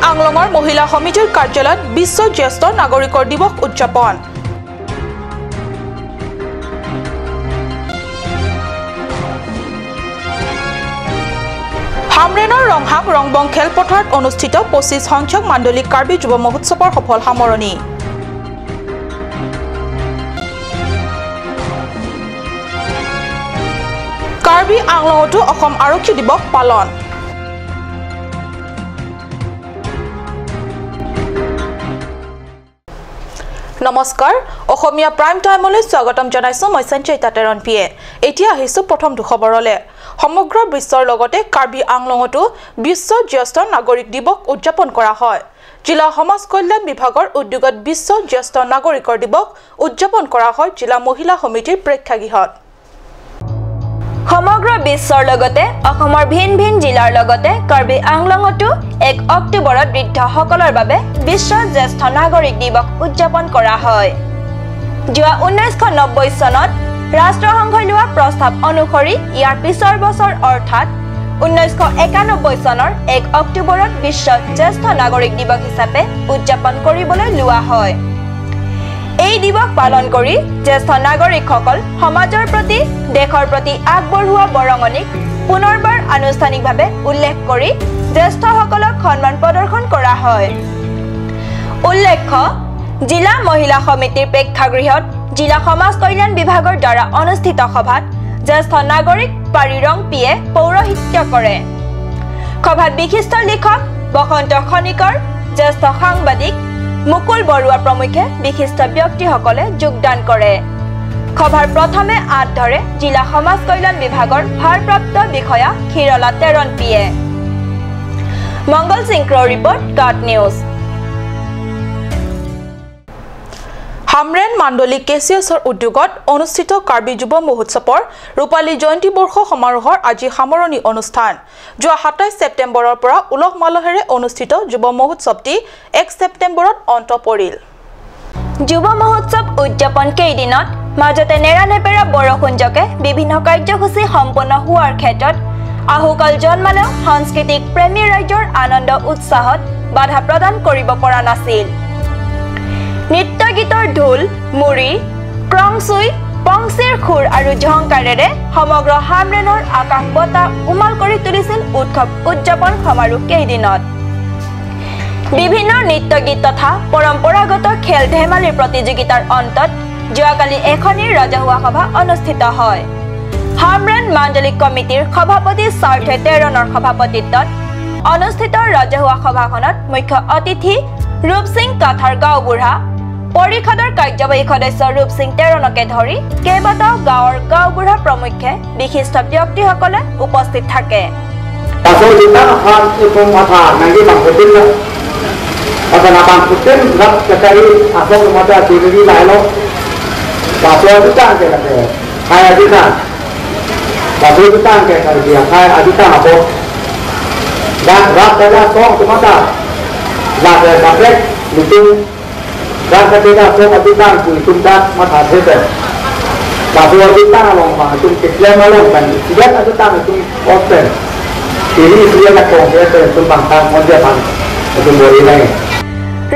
আংলঙৰ মহিলা সমিতিৰ কাৰ্যালয়ত বিশ্ব জ্যেষ্ঠ নাগৰিকৰ দিৱস উদযাপন। হামৰেনৰ ৰংহাং ৰংবং খেলপথাৰত অনুষ্ঠিত 25 সংখ্যক মাণ্ডলিক কাৰ্বি যুৱ মহোৎসৱৰ সফল সামৰণি। কাৰ্বি আংলঙতো অসম আৰক্ষী দিৱস পালন। নমস্কাৰ, অসমীয়া প্ৰাইম টাইমলৈ স্বাগতম জনাইছো মই সঞ্চয়িতা তেৰণপিয়ে। এতিয়া আহিছো প্ৰথমটো খবৰলৈ। সমগ্ৰ বিশ্বৰ লগতে কাৰ্বি আংলঙতো বিশ্ব জ্যেষ্ঠ নাগৰিক দিৱস উদযাপন কৰা হয়। জিলা সমাজ কল্যাণ বিভাগৰ উদ্যোগত বিশ্ব জ্যেষ্ঠ নাগৰিকৰ দিৱস উদযাপন কৰা হয় জিলা মহিলা সমিতিৰ প্ৰেক্ষাগৃহত। সমগ্ৰ বিশ্বৰ লগতে অসমৰ ভিন ভিন জিলাৰ লগতে কাৰ্বি আংলঙতো 1 অক্টোবৰত বৃদ্ধসকলৰ বাবে বিশ্ব জ্যেষ্ঠ নাগৰিক দিৱস উদযাপন কৰা হয়। যোৱা 1990 চনত ৰাষ্ট্ৰসংঘই লোৱা প্ৰস্তাৱ অনুসৰি ইয়াৰ পিছৰ বছৰ অৰ্থাৎ 1991 চনৰ 1 অক্টোবৰত বিশ্ব জ্যেষ্ঠ নাগৰিক দিৱস হিচাপে উদযাপন কৰিবলৈ লোৱা হয়। এই দিৱস পালন কৰি জ্যেষ্ঠ নাগৰিকসকল সমাজৰ প্ৰতি, দেশৰ প্ৰতি আগবঢ়োৱা বৰঙণিক পুনৰবাৰ আনুষ্ঠানিকভাৱে উল্লেখ কৰি জ্যেষ্ঠসকলক সন্মান প্ৰদৰ্শন কৰা হয়। উল্লেখ্য, জিলা মহিলা সমিতিৰ প্ৰেক্ষাগৃহত জিলা সমাজ কল্যাণ বিভাগৰ দ্বাৰা অনুষ্ঠিত সভাত জ্যেষ্ঠ নাগৰিক পাৰিৰংপিয়ে পৌৰোহিত্য কৰে। সভাত বিশিষ্ট লিখক বসন্ত খনিকৰ, জ্যেষ্ঠ সাংবাদিক মুকুল বৰুৱা প্ৰমুখ্যে বিশিষ্ট ব্যক্তিসকলে যোগদান কৰে। সভাৰ প্ৰথমে আঁত ধৰে জিলা সমাজ কল্যাণ বিভাগৰ ভাৰপ্ৰাপ্ত বিষয়া ক্ষীৰলা তেৰণপিয়ে। মংগল সিংক্ৰৰ ৰিপৰ্ট, কাট নিউজ। হামৰেন মাণ্ডলিক কেচিয়াছৰ উদ্যোগত অনুষ্ঠিত কাৰ্বি যুৱ মহোৎসৱৰ ৰূপালী জয়ন্তী বৰ্ষ সমাৰোহৰ আজি সামৰণি অনুষ্ঠান। যোৱা 27 ছেপ্টেম্বৰৰ পৰা উলহ মালহেৰে অনুষ্ঠিত যুৱ মহোৎসৱটি 1 ছেপ্টেম্বৰত অন্ত পৰিল। যুৱ মহোৎসৱ উদযাপন কেইদিনত মাজতে নেৰানেপেৰা বৰষুণজকে বিভিন্ন কাৰ্যসূচী সম্পন্ন হোৱাৰ ক্ষেত্ৰত আহুকাল জন্মালেও সাংস্কৃতিক প্ৰেমী ৰাইজৰ আনন্দ উৎসাহত বাধা প্ৰদান কৰিব পৰা নাছিল। নৃত্য গীতৰ ঢোল, মুৰি, ক্ৰংচুই, পংচিৰ সুৰ আৰু ঝংকাৰেৰে সমগ্ৰ হামৰেনৰ আকাশ বতাহ উমাল কৰি তুলিছিল উৎসৱ উদযাপন সমাৰোহ কেইদিনত। বিভিন্ন নৃত্য গীত তথা পৰম্পৰাগত খেল ধেমালিৰ প্ৰতিযোগিতাৰ অন্তত যোৱাকালি এখনি ৰাজহুৱা সভা অনুষ্ঠিত হয়। হামৰেন মাণ্ডলিক কমিটিৰ সভাপতি সাৰ্থে তেৰণৰ সভাপতিত্বত অনুষ্ঠিত ৰাজহুৱা সভাখনত মুখ্য অতিথি ৰূপ সিং কাথাৰ গাঁওবুঢ়া, পৰিষদৰ কাৰ্যবাহী সদস্য ৰূপ সিং তেৰণকে ধৰি কেইবাটাও গাঁৱৰ গাঁওবুঢ়া প্ৰমুখ্যে বিশিষ্ট ব্যক্তিসকলে উপস্থিত থাকে।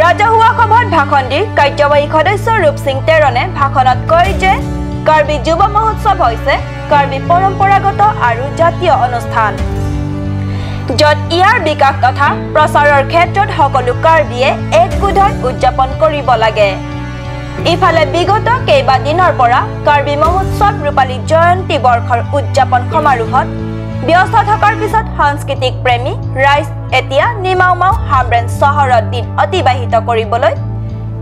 ৰাজহুৱা সভাত ভাষণ দি কাৰ্যবাহী সদস্য ৰূপ সিং তেৰণে ভাষণত কয় যে কাৰ্বি যুৱ মহোৎসৱ হৈছে কাৰ্বি পৰম্পৰাগত আৰু জাতীয় অনুষ্ঠান, য'ত ইয়াৰ বিকাশ তথা প্ৰচাৰৰ ক্ষেত্ৰত সকলো কাৰ্বিয়ে একগোট হৈ উদযাপন কৰিব লাগে। ইফালে বিগত কেইবাদিনৰ পৰা কাৰ্বি মহোৎসৱ ৰূপালী জয়ন্তী বৰ্ষৰ উদযাপন সমাৰোহত ব্যস্ত থকাৰ পিছত সাংস্কৃতিক প্ৰেমী ৰাইজ এতিয়া নিমাওমাও হামৰেন চহৰত দিন অতিবাহিত কৰিবলৈ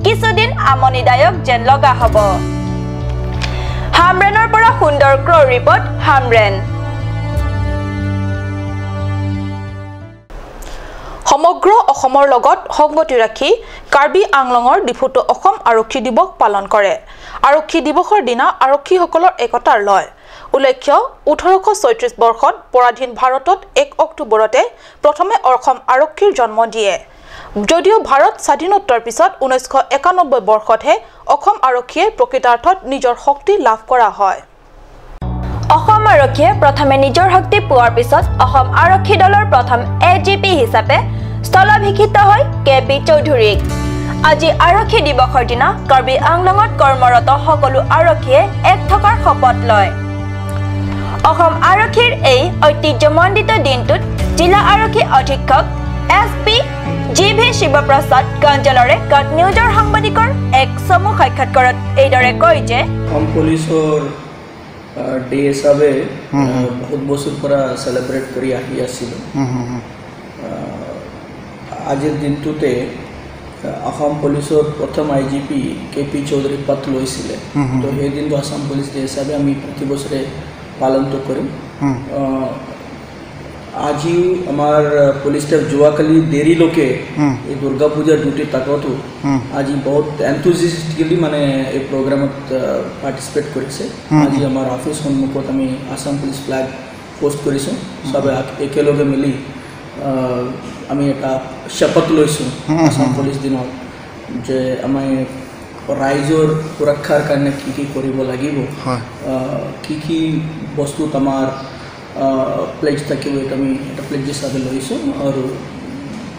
কিছুদিন আমনিদায়ক যেন লগা হ'ব। হামৰেনৰ পৰা সুন্দৰ ক্ৰ' ৰিপৰ্ট, হামৰেন। সমগ্ৰ অসমৰ লগত সংগতি ৰাখি কাৰ্বি আংলঙৰ ডিফুত অসম আৰক্ষী দিৱস পালন কৰে। আৰক্ষী দিৱসৰ দিনা আৰক্ষীসকলৰ একতাৰ লয়। উল্লেখ্য 1836 বৰ্ষত পৰাধীন ভাৰতত 1 অক্টোবৰতে প্ৰথমে অসম আৰক্ষীৰ জন্ম দিয়ে। যদিও ভাৰত স্বাধীনতাৰ পিছত 1991 বৰ্ষতহে অসম আৰক্ষীয়ে প্ৰকৃতাৰ্থত নিজৰ শক্তি লাভ কৰা হয়। অসম আৰক্ষীয়ে প্ৰথমে নিজৰ শক্তি পোৱাৰ পিছত অসম আৰক্ষী দলৰ প্ৰথম এ জি পি হিচাপে স্থলাভিষিক্ত হয় কে পি চৌধুৰীক। আজি আৰক্ষী দিৱসৰ দিনা কাৰ্বি আংলঙত কৰ্মৰত সকলো আৰক্ষীয়ে এক থকাৰ শপত লয়। অসম আৰক্ষীৰ এই ঐতিহ্যমণ্ডিত দিনটোত জিলা আৰক্ষী অধীক্ষক S P G V Shivaprasad গঞ্জালৰে কাট নিউজৰ সাংবাদিকৰ এক চমু সাক্ষাৎকাৰত এইদৰে কয় যে অসম পুলিচৰ ডে হিচাপে বহুত বছৰ পৰা চেলিব্ৰেট কৰি আহি আছিলোঁ। আজিৰ দিনটোতে অসম পুলিচৰ প্ৰথম I G P K P Choudhury পদ লৈছিলে। তো সেই দিনটো আসাম পুলিচ ডে হিচাপে আমি প্ৰতি বছৰে পালনটো কৰিম। আজিও আমাৰ পুলিচ ষ্টাফ যোৱাকালি দেৰিলৈকে এই দুৰ্গা পূজাৰ ডিউটি থাকতো আজি বহুত এনথুজিয়াষ্টিকেলি মানে এই প্ৰগ্ৰামত পাৰ্টিচিপেট কৰিছে। আজি আমাৰ অফিচ সন্মুখত আমি আসাম পুলিচ ফ্লেগ পোষ্ট কৰিছোঁ। চবে একেলগে মিলি আমি এটা শপত লৈছোঁ আসাম পুলিচ দিনত যে আমি ৰাইজৰ সুৰক্ষাৰ কাৰণে কি কি কৰিব লাগিব, কি কি বস্তুত আমাৰ প্লেজ থাকিব, এইটো আমি এটা প্লেজ হিচাপে লৈছোঁ আৰু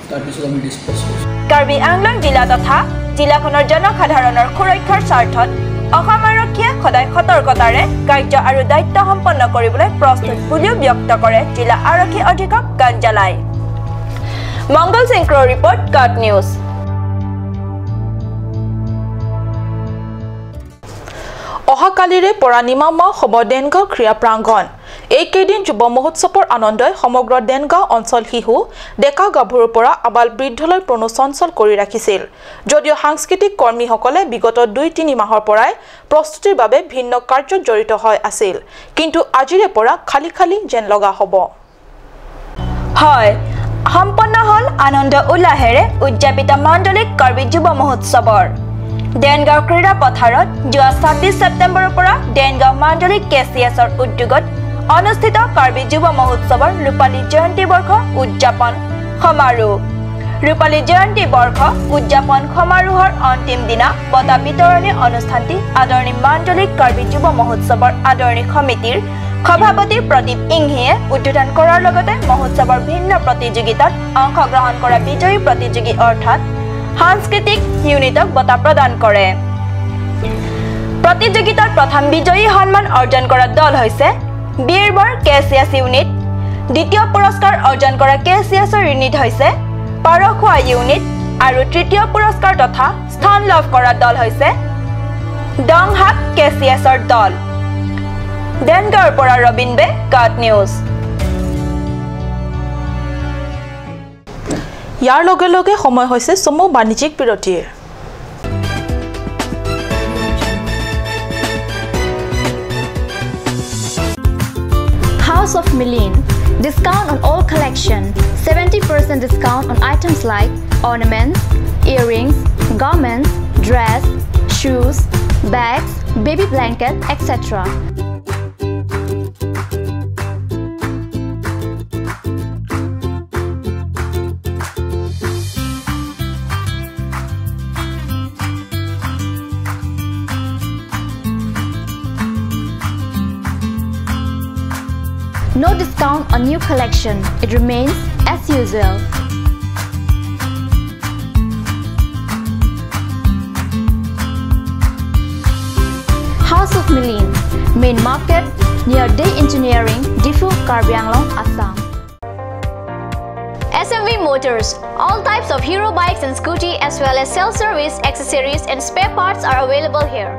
তাৰপিছত আমি ডিছকাছ কৰিছোঁ। কাৰ্বি আংলং জিলা তথা জিলাখনৰ জনসাধাৰণৰ সুৰক্ষাৰ স্বাৰ্থত অসম আৰক্ষীয়ে সদায় সতৰ্কতাৰে কাৰ্য আৰু দায়িত্ব সম্পন্ন কৰিবলৈ প্ৰস্তুত বুলিও ব্যক্ত কৰে জিলা আৰক্ষী অধীক্ষক গঞ্জালাই। মংগল সিং ক্ৰ' ৰিপৰ্ট, কাট নিউজ। অহাকালিৰে পৰা নিমামা হ'ব দেনগাঁও ক্ৰীড়া প্ৰাংগণ। এইকেইদিন যুৱ মহোৎসৱৰ আনন্দই সমগ্ৰ দেনগাঁও অঞ্চল শিশু ডেকা গাভৰুৰ পৰা আবাল বৃদ্ধলৈ প্ৰণোচঞ্চল কৰি ৰাখিছিল। যদিও সাংস্কৃতিক কৰ্মীসকলে বিগত 2-3 মাহৰ পৰাই প্ৰস্তুতিৰ বাবে ভিন্ন কাৰ্যত জড়িত হৈ আছিল, কিন্তু আজিৰে পৰা খালী খালী যেন লগা হ'ব। হয়, সম্পন্ন হ'ল আনন্দ উল্লাহেৰে উদযাপিত মাণ্ডলিক কাৰ্বি যুৱ মহোৎসৱৰ। দেনগাঁও ক্ৰীড়া পথাৰত যোৱা 26 ছেপ্টেম্বৰৰ পৰা দেনগাঁও মাণ্ডলিক কে চি এছৰ উদ্যোগত অনুষ্ঠিত কাৰ্বি যুৱ মহোৎসৱৰ ৰূপালী জয়ন্তী বৰ্ষ উদযাপন সমাৰোহ। ৰূপালী জয়ন্তী বৰ্ষ উদযাপন সমাৰোহৰ অন্তিম দিনা বঁটা বিতৰণী অনুষ্ঠানটি আদৰণি মাণ্ডলিক কাৰ্বি যুৱ মহোৎসৱৰ আদৰণি সমিতিৰ সভাপতি প্ৰদীপ ইংহিয়ে উদ্বোধন কৰাৰ লগতে মহোৎসৱৰ ভিন্ন প্ৰতিযোগিতাত অংশগ্ৰহণ কৰা বিজয়ী প্ৰতিযোগী অৰ্থাৎ সাংস্কৃতিক ইউনিটক বঁটা প্ৰদান কৰে। প্ৰতিযোগিতাত প্ৰথম বিজয়ী সন্মান অৰ্জন কৰা দল হৈছে বীৰবৰ কে চি এছ ইউনিট, দ্বিতীয় পুৰস্কাৰ অৰ্জন কৰা কে চি এছৰ ইউনিট হৈছে পাৰখোৱা ইউনিট আৰু তৃতীয় পুৰস্কাৰ তথা স্থান লাভ কৰা দল হৈছে ডংহাক কে চি এছৰ দল। দেনগাঁৱৰ পৰা ৰবীন বে, কাট নিউজ। ইয়াৰ লগে লগে সময় হৈছে চমু বাণিজ্যিক বিৰতিৰ। House of Milin. Discount on all collection. 70% discount on items like ornaments, earrings, garments, dress, shoes, bags, baby blanket, etc. No discount on new collection. It remains as usual. House of Milin, Main Market, near Day Engineering, Difu, Karbi Anglong, Assam. SMV Motors. All types of hero bikes and scooty as well as self-service, accessories and spare parts are available here.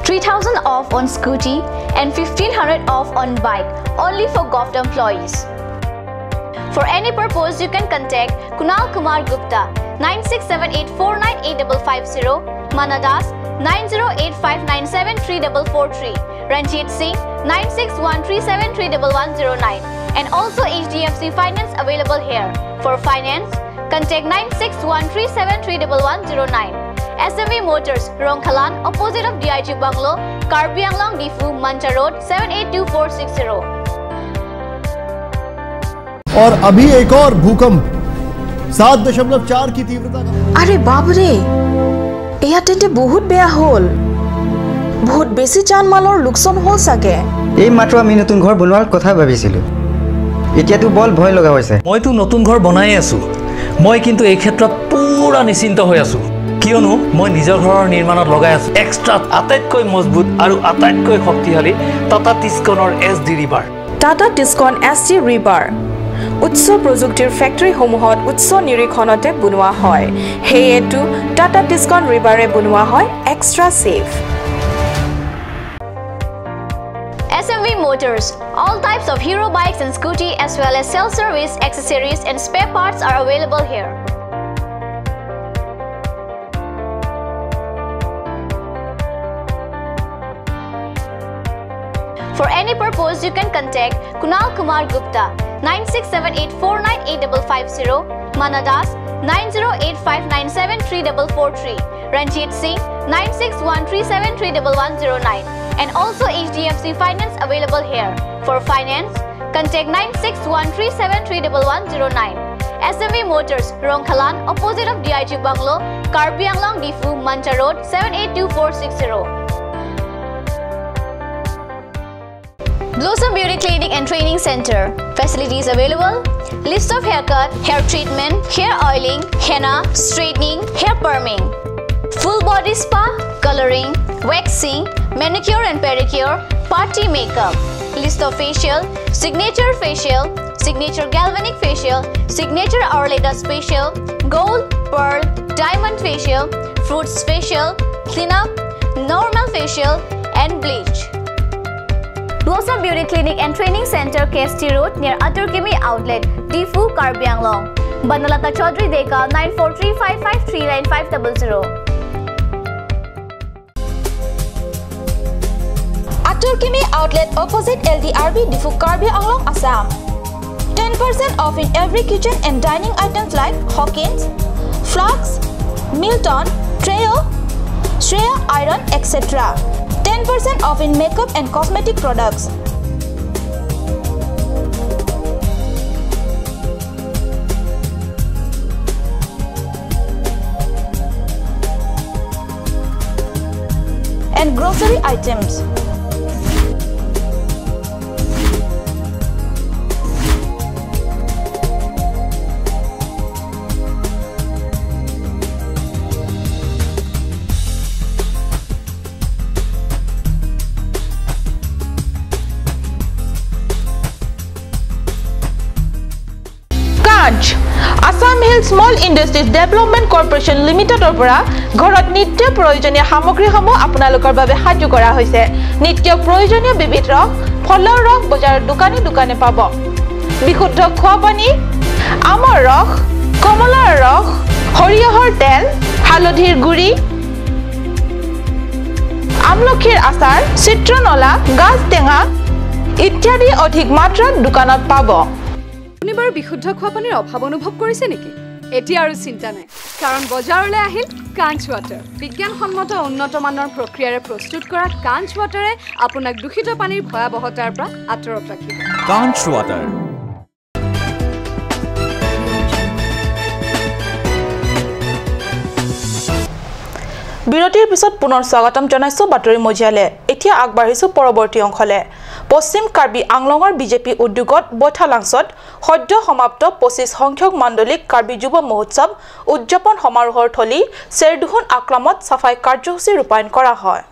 3000 off on scooty and 1500 off on bike, only for govt employees. For any purpose, you can contact Kunal Kumar Gupta 9678498550, Manadas 9085973443, Ranjit Singh 9613731109, and also HDFC Finance available here. For finance, contact 9613731109. SMV Motors, Rongkhalan, opposite of DIG Bungalow, Karbi Anglong, Difu, Mancha Road, 782460. और अभी एक और भूकंप 7.4 की तीव्रता का। अरे बाप रे, এয়া তেন্তে বহুত বেয়া হ'ল। বহুত বেছি জান মালৰ লোকচান হ'ল চাগে। এই মাত্ৰ আমি নতুন ঘৰ বনোৱাৰ কথা ভাবিছিলোঁ। এতিয়াতো বল ভয় লগা হৈছে। মইতো নতুন ঘৰ বনাই আছো। মই কিন্তু এই ক্ষেত্ৰত পুৰা নিশ্চিন্ত হৈ আছো, কিয়নো মই নিজৰ ঘৰৰ নিৰ্মাণত লগাই আছো এক্সট্ৰা আটাইতকৈ মজবুত আৰু আটাইতকৈ শক্তিশালী Tata টিস্কনৰ S D rebar. Tata Tiscon S D rebar উচ্চ প্ৰযুক্তিৰ ফেক্টৰীসমূহত উচ্চ নিৰীক্ষণতে বনোৱা হয়, সেয়েতো টাটা টিস্কন ৰিবাৰে বনোৱা হয় extra safe. SMV Motors. All types of hero bikes and scooty as well as self-service accessories and spare parts are available here. For any purpose, you can contact Kunal Kumar Gupta 9678498550, Mana Das 9085973443, Ranjit Singh 9613731109, and also HDFC Finance available here. For finance, contact 9613731109. SMV Motors, Rongkhalan, opposite of DIG Bungalow, Karbi Anglong, Difu, Mancha Road, 782460. Blossom Beauty Clinic and Training Center. Facilities available: list of haircut, hair treatment, hair oiling, henna, straightening, hair perming, full body spa, coloring, waxing, manicure and pedicure, party makeup. List of facial: signature facial, signature galvanic facial, signature Arleta facial, gold, pearl, diamond facial, fruits facial, cleanup, normal facial and bleach. Blossom Beauty Clinic and Training Center, KST Road, near Aturkimi Outlet, Difu, Karbi Anglong. Banalata Chaudhary Deka, 9435539500. Aturkimi Outlet, opposite LDRB, Difu, Karbi Anglong, Assam. 10% off in every kitchen and dining items like Hawkins, Flux, Milton, Treo, Shreya Iron, etc. 10% off in makeup and cosmetic products. And grocery items. Assam Hill Small Industries Development Corporation লিমিটেডৰ পৰা ঘৰত নিত্য প্ৰয়োজনীয় সামগ্ৰীসমূহ আপোনালোকৰ বাবে সাজু কৰা হৈছে। নিত্য প্ৰয়োজনীয় বিবিধ ৰস, ফলৰ ৰস বজাৰৰ দোকানে দোকানে পাব। বিশুদ্ধ খোৱা পানী, আমৰ ৰস, কমলাৰ ৰস, সৰিয়হৰ তেল, হালধিৰ গুড়ি, আমলখিৰ আচাৰ, চিত্ৰনলা, গাজ টেঙা ইত্যাদি অধিক মাত্ৰাত দোকানত পাব। আপুনি বাৰু বিশুদ্ধ খোৱা পানীৰ অভাৱ অনুভৱ কৰিছে নেকি? এতিয়া আৰু চিন্তা নাই, কাৰণ বজাৰলৈ আহিল কাঞ্চ ৱাটাৰ। বিজ্ঞানসন্মত উন্নত মানৰ প্ৰক্ৰিয়াৰে প্ৰস্তুত কৰা কাঞ্চ ৱাটাৰে আপোনাক দূষিত পানীৰ ভয়াৱহতাৰ পৰা আঁতৰত ৰাখিব। কাঞ্চ ৱাটাৰ। বিৰতিৰ পিছত পুনৰ স্বাগতম জনাইছো বাতৰি মজিয়ালে। এতিয়া আগবাঢ়িছো পৰৱৰ্তী অংশলে। পশ্চিম কাৰ্বি আংলঙৰ বিজেপি উদ্যোগত বৈঠালাংছত সদ্য সমাপ্ত 25 সংখ্যক মাণ্ডলিক কাৰ্বি যুৱ মহোৎসৱ উদযাপন সমাৰোহৰ থলী চেৰদুহুন আক্ৰামত চাফাই কাৰ্যসূচী ৰূপায়ণ কৰা হয়।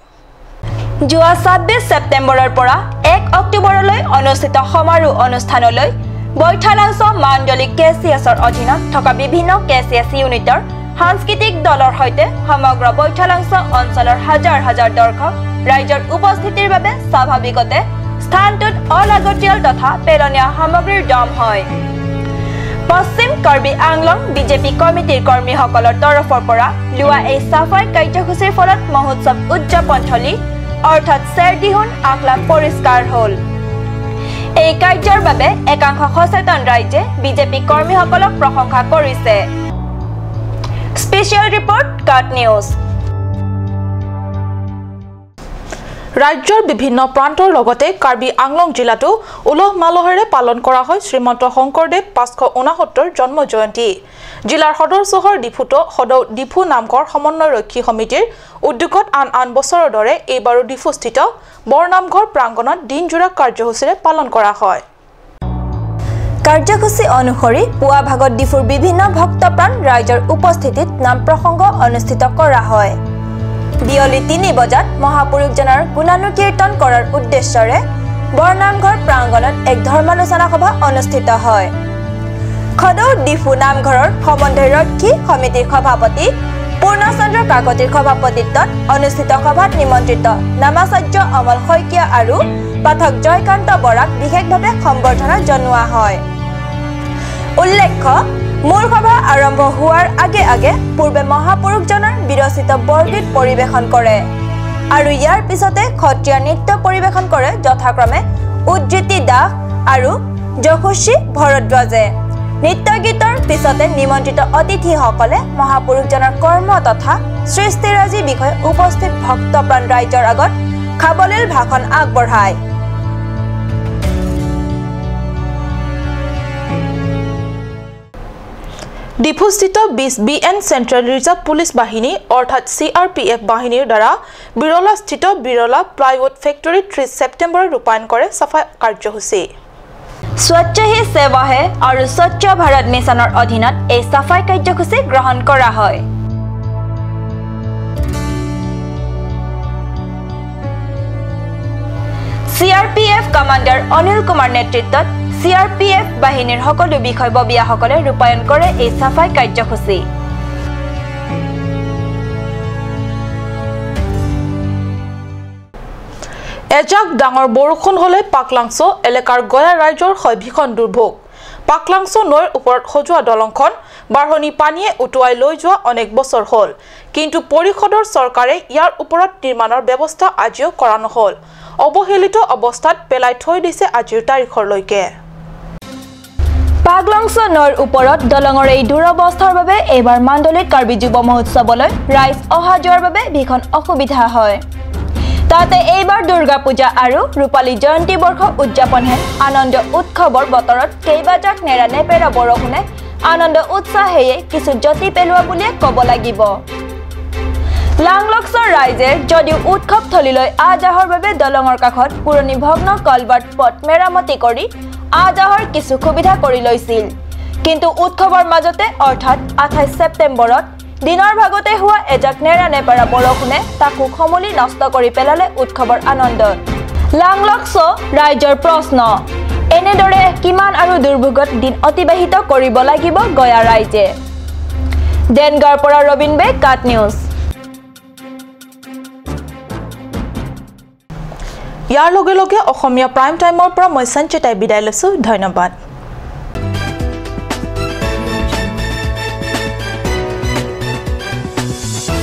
যোৱা 26 ছেপ্টেম্বৰৰ পৰা 1 অক্টোবৰলৈ অনুষ্ঠিত সমাৰোহ অনুষ্ঠানলৈ বৈঠালাংছ মাণ্ডলিক কে চি এছৰ অধীনত থকা বিভিন্ন কে চি এছ ইউনিটৰ সাংস্কৃতিক দলৰ সৈতে সমগ্ৰ বৈঠালাংছ অঞ্চলৰ হাজাৰ হাজাৰ দৰ্শক ৰাইজৰ উপস্থিতিৰ বাবে স্বাভাৱিকতে স্থানটোত অলাগতিয়াল তথা পেলনীয়া সামগ্ৰীৰ দম হয়। পশ্চিম কাৰ্বি আংলং বিজেপি কমিটিৰ কৰ্মীসকলৰ তৰফৰ পৰা লোৱা এই চাফাই কাৰ্যসূচীৰ ফলত মহোৎসৱ উদযাপনথলী অৰ্থাৎ চেৰদিহুন আকলা পৰিষ্কাৰ হ'ল। এই কাৰ্যৰ বাবে একাংশ সচেতন ৰাইজে বিজেপি কৰ্মীসকলক প্ৰশংসা কৰিছে। স্পেচিয়েল ৰিপৰ্ট, কাট নিউজ। ৰাজ্যৰ বিভিন্ন প্ৰান্তৰ লগতে কাৰ্বি আংলং জিলাতো উলহ মালহেৰে পালন কৰা হয় শ্ৰীমন্ত শংকৰদেৱ 569 জন্ম জয়ন্তী। জিলাৰ সদৰ চহৰ ডিফুতো সদৌ ডিফু নামঘৰ সমন্বয়ৰক্ষী সমিতিৰ উদ্যোগত আন আন বছৰৰ দৰে এইবাৰো ডিফুস্থিত বৰনামঘৰ প্ৰাংগণত দিনজোৰা কাৰ্যসূচীৰে পালন কৰা হয়। কাৰ্যসূচী অনুসৰি পুৱা ভাগত ডিফুৰ বিভিন্ন ভক্তপ্ৰাণ ৰাইজৰ উপস্থিতিত নাম প্ৰসংগ অনুষ্ঠিত কৰা হয়। বিয়লি 3 বজাত মহাপুৰুষজনৰ গুণানুকীৰ্তন কৰাৰ উদ্দেশ্যৰে বৰনামঘৰ প্ৰাংগণত এক ধৰ্মালোচনা সভা অনুষ্ঠিত হয়। সদৌ ডিফু নামঘৰৰ সমন্বয়ৰক্ষী সমিতিৰ সভাপতি পূৰ্ণচন্দ্ৰ কাকতিৰ সভাপতিত্বত অনুষ্ঠিত সভাত নিমন্ত্ৰিত নামাচাৰ্য অমল শইকীয়া আৰু পাঠক জয়কান্ত বৰাক বিশেষভাৱে সম্বৰ্ধনা জনোৱা হয়। উল্লেখ্য, মূল সভা আৰম্ভ হোৱাৰ আগে আগে পূৰ্বে মহাপুৰুষজনৰ বিৰচিত বৰগীত পৰিৱেশন কৰে আৰু ইয়াৰ পিছতে সত্ৰীয়া নৃত্য পৰিৱেশন কৰে যথাক্ৰমে উজ্জিতি দাস আৰু যশস্বী ভৰদ্বাজে। নৃত্য গীতৰ পিছতে নিমন্ত্ৰিত অতিথিসকলে মহাপুৰুষজনৰ কৰ্ম তথা সৃষ্টিৰাজিৰ বিষয়ে উপস্থিত ভক্তপ্ৰাণ ৰাইজৰ আগত খাবলীল ভাষণ আগবঢ়ায়। ডিফুস্থিত 20 BN central reserve police বাহিনী অৰ্থাৎ CRPF বাহিনীৰ দ্বাৰা বিৰলাস্থিত বিৰলা প্লাইউড ফেক্টৰীত 30 ছেপ্টেম্বৰত ৰূপায়ণ কৰে চাফাই কাৰ্যসূচী। স্বচ্ছ হি সেৱা হে আৰু স্বচ্ছ ভাৰত মিছনৰ অধীনত এই চাফাই কাৰ্যসূচী গ্ৰহণ কৰা হয়। CRPF commander Anil Kumar নেতৃত্বত CRPF বাহিনীৰ সকলো বিষয়ববীয়াসকলে ৰূপায়ণ কৰে এই চাফাই কাৰ্যসূচী। এজাক ডাঙৰ বৰষুণ হ'লে পাকলাংছ এলেকাৰ গয়া ৰাইজৰ হয় ভীষণ দুৰ্ভোগ। পাকলাংছ নৈৰ ওপৰত সজোৱা দলংখন বাঢ়নী পানীয়ে উটুৱাই লৈ যোৱা অনেক বছৰ হ'ল, কিন্তু পৰিষদৰ চৰকাৰে ইয়াৰ ওপৰত নিৰ্মাণৰ ব্যৱস্থা আজিও কৰা নহ'ল। অৱহেলিত অৱস্থাত পেলাই থৈ দিছে আজিৰ তাৰিখলৈকে। পাগলংছ নৈৰ ওপৰত দলঙৰ এই দুৰৱস্থাৰ বাবে এইবাৰ মাণ্ডলিক কাৰ্বি যুৱ মহোৎসৱলৈ ৰাইজ অহা যোৱাৰ বাবে ভীষণ অসুবিধা হয়। তাতে এইবাৰ দুৰ্গা পূজা আৰু ৰূপালী জয়ন্তী বৰ্ষ উদযাপনহে আনন্দ উৎসৱৰ বতৰত কেইবাজাক নেৰানেপেৰা বৰষুণে আনন্দ উৎসাহেয়ে কিছু যতি পেলোৱা বুলিয়ে ক'ব লাগিব। লাংলক্সৰ ৰাইজে যদিও উৎসৱথলীলৈ আহ যাহৰ বাবে দলঙৰ কাষত পুৰণি ভগ্ন কলভাৰ্ট পথ মেৰামতি কৰি আহ যাহৰ কিছু সুবিধা কৰি লৈছিল, কিন্তু উৎসৱৰ মাজতে অৰ্থাৎ 28 ছেপ্টেম্বৰত দিনৰ ভাগতে হোৱা এজাক নেৰানেপেৰা বৰষুণে তাকো সমূলি নষ্ট কৰি পেলালে উৎসৱৰ আনন্দ। লাংলক্স ৰাইজৰ প্ৰশ্ন, এনেদৰে কিমান আৰু দুৰ্ভোগত দিন অতিবাহিত কৰিব লাগিব গয়া ৰাইজে? দেনগাঁৱৰ পৰা ৰবীন বে, কাট নিউজ। ইয়াৰ লগে লগে অসমীয়া প্ৰাইম টাইমৰ পৰা মই সঞ্চিতাই বিদায় লৈছোঁ। ধন্যবাদ।